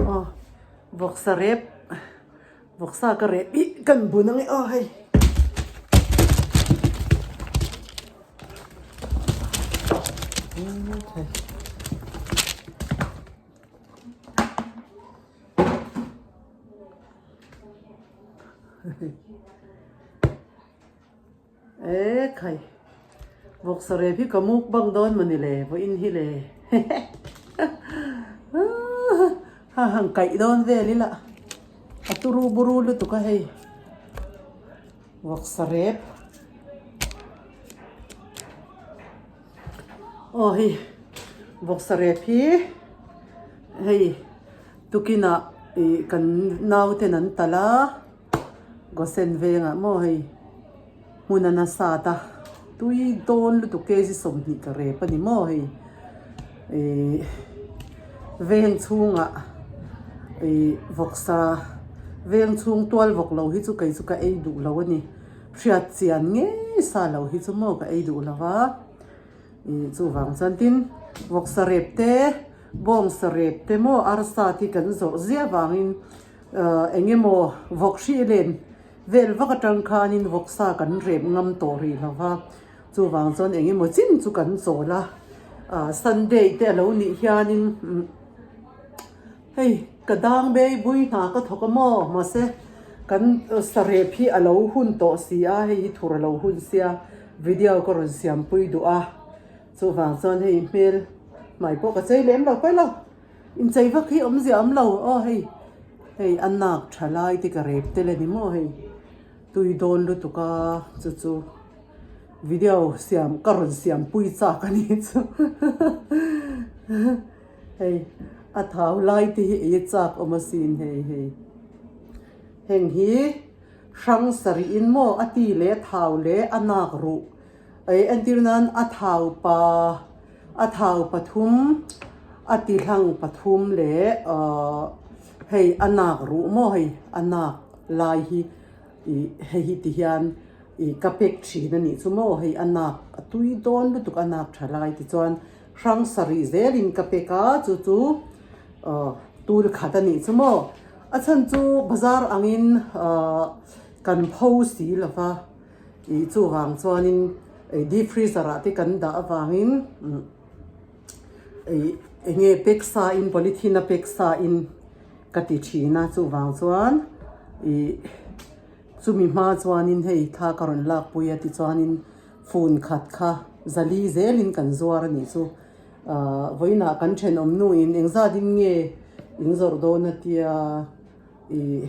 Aw vawksa rep vawksa ka rep ih kan bun ang e aw hei. E khai vawksa rep hi ka mukbang dawn mawni le vawiin hi le ha han kaih dawn vel ila a turu buru lutuk a hei vawksa rep aw hei vawksa rep hi hei tukinah ih kan nauten an talh a. Gosen vengah maw hei hmun a nasa ta tui dawn lutuk kg 20 ka rep a ni maw hei ihh veng chhungah ihh vawksa veng chhung tual vawk lo hi chu kei chu ka ei duh lo a ni hriat chian ngei sa lo hi chu maw ka ei duh lo va ihh chuvang chuan tin vawksa rep te bawngsa rep te maw arsa te hi kan zawrh ziah vangin. Eng emaw vawk hrih len vel vak atang khanin vawksa kan rep ngam tawh rih lo va, chuvang chuan eng emaw chin chu kan chawl a, Sunday te a lo nih hianin hei ka dang bei bui hna ka thawk a maw mahse kan sa rep hi a lo hun tawh si a, hei hi thur a lo hun sia video ka rawn siampui duh a, chuvang chuan hei hmel hmai pawh ka chei lem lo paih lo. Inchei vak hi awmzia awm lo aw hei hei a nak tha lai te ka rep tel a ni maw hei tui dawn lutuk a chu chu video siam ka rawn siam pui chak a ni chu hei a thau lai te hi ei a chak awm asin hei hei heng hi hrang sarih in maw a ti leh a thau leh a nak ruh Ei entir nan a thau pa a thau pathum a ti hlang pathum leh ahh hei a nak ruh maw hei a nak lai hi ih hei hi ti hian ih ka pek thin a nih chu maw hei a nak a tui dawn lutuk a nak tha lai tichuan hrang sarih zelin ka pek a chu chu ahh tul khat a nih chu maw a chhan chu bazar angin ahh kan pho si lova. Ih chuvang chuanin ih deep freezer ah te kan dah avangin ih eng nge pack sa in polythene a pack sa in ka ti thin a chuvang chuan ih chumi hma chuanin hei thla ka rawn lak pui a tichuanin phone khat kha zali zelin kan zuar a nih chu ah vawiinah kan thenawm nuin engzat in nge in zawrh dawn a tia ih.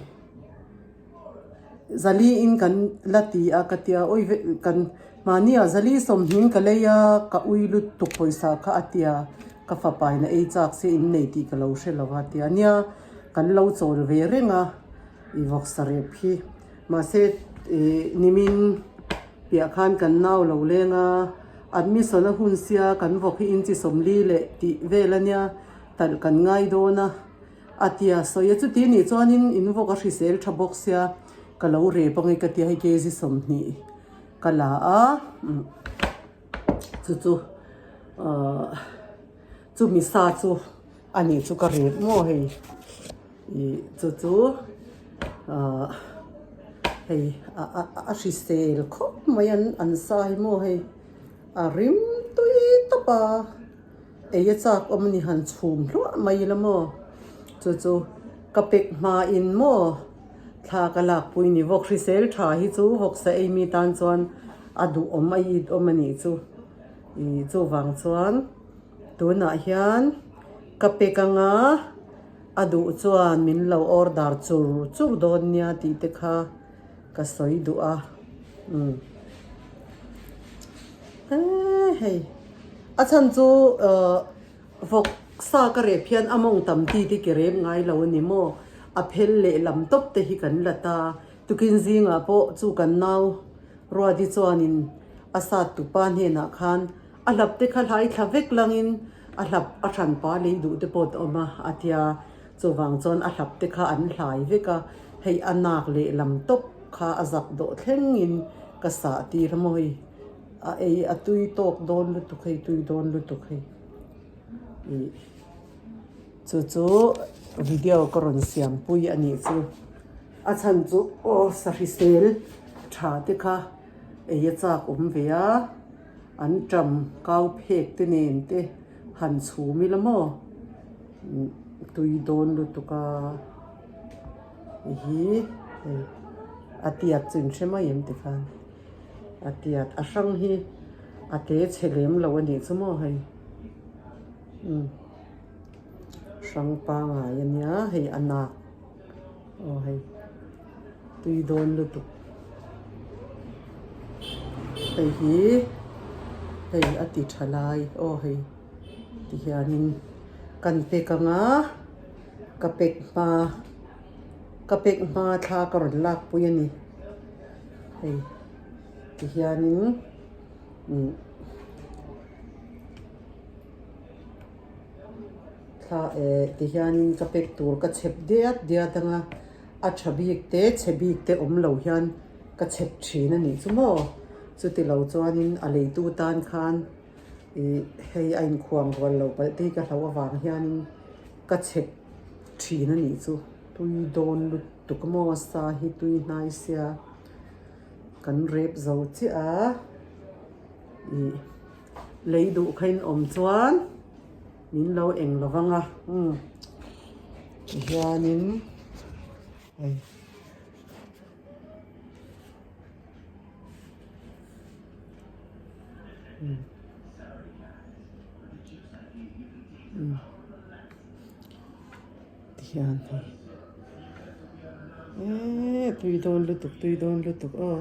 Zali in kan la ti a ka tia ui ve kan mahni ah zali sawmhning ka lei a ka ui lutuk pawisa kha a tia ka fapa in a ei chak se in nei tih ka lo hre lo a tia nia kan lo chawl ve reng a i vawksa rep hi mahse ih nimin piah khan kan nau lo leng a admission a hun sia kan vawk hi inchi sawmli leh tih vel a nia talh kan ngai dawn a. A tia sawi a, chuti nih chuanin in vawk a hrisel tha bawk sia ka lo rep ange ka tia hei kg 20 ka la a chu chu ahh chumi sa chu a nih chu ka rep maw hei ih chu chu ahh hei a a hrisel khawp mai an an sa hi maw hei a rim tui tawp a. Ei a chak awm a ni han chhum hluah mai ila maw? Chu chu ka pek hmain maw thla ka lakpui ni vawk hrisel tha hi chu vawksa ei mi tan chuan a duhawm a it awm a nih chu. Ih chuvang chuan tunah hian ka pek anga a duh chuan min lo order chur chur dawn nia tih te kha ka sawi duh a umm hei a chhan chu ahh vawk sa ka rep hian a mawng tam ti te ki rep ngai lo a ni maw a phel leh lam tawp te hi kan la ta tukin zingah pawh chu kan nau Ruati chuanin a sat tupa hnenah khan a hlap te kha hlai thla vek langin a hlap a hranpa lei duh te pawh a awm a a tia. Chuvang chuan a hlap te kha an hlai vek a, hei a nak leh lam tawp kha a zak dawh thlengin ka sah tir a maw hei a ei a tui tawk dawn lutuk hei tui dawn lutuk hei ih chu chu. Video ka rawn siam pui a nih chu. A chhan chu aw sahrisel tha te kha ei a chak awm ve a, an ṭam kau phek te nen te han chhum ila maw tui dawn lutuk a hi hei a tiat chu in hre mai em tikhan a tiat a hrang hi a te chhe lem lo a nih chu maw hei umm. Hrang pangai a nia hei a nak aw hei tui dawn lutuk hei hi hei a ti tha lai aw hei ti hianin kan pack ang a ka pack hma ka pack hma thla ka rawn lak pui a ni hei ti hianin umm. Thla eh ti hianin ka pack tur ka chhep diat diat ang a, a tha bik te chhe bik te awm lo hian ka chhep thin a nih chu maw. Chuti lo chuanin a leitu tan khan ih hei a inkhuang rual lo palh te hi ka hlauh avang hianin ka chhep thin a nih chu. Tui dawn lutuk maw sa hi tui hnai sia kan rep zo chiah a ih. Lei duh kha in awm chuan min lo eng lo vang a umm tihianin hei umm umm tihian hei eee tui dawn lutuk tui dawn lutuk aw.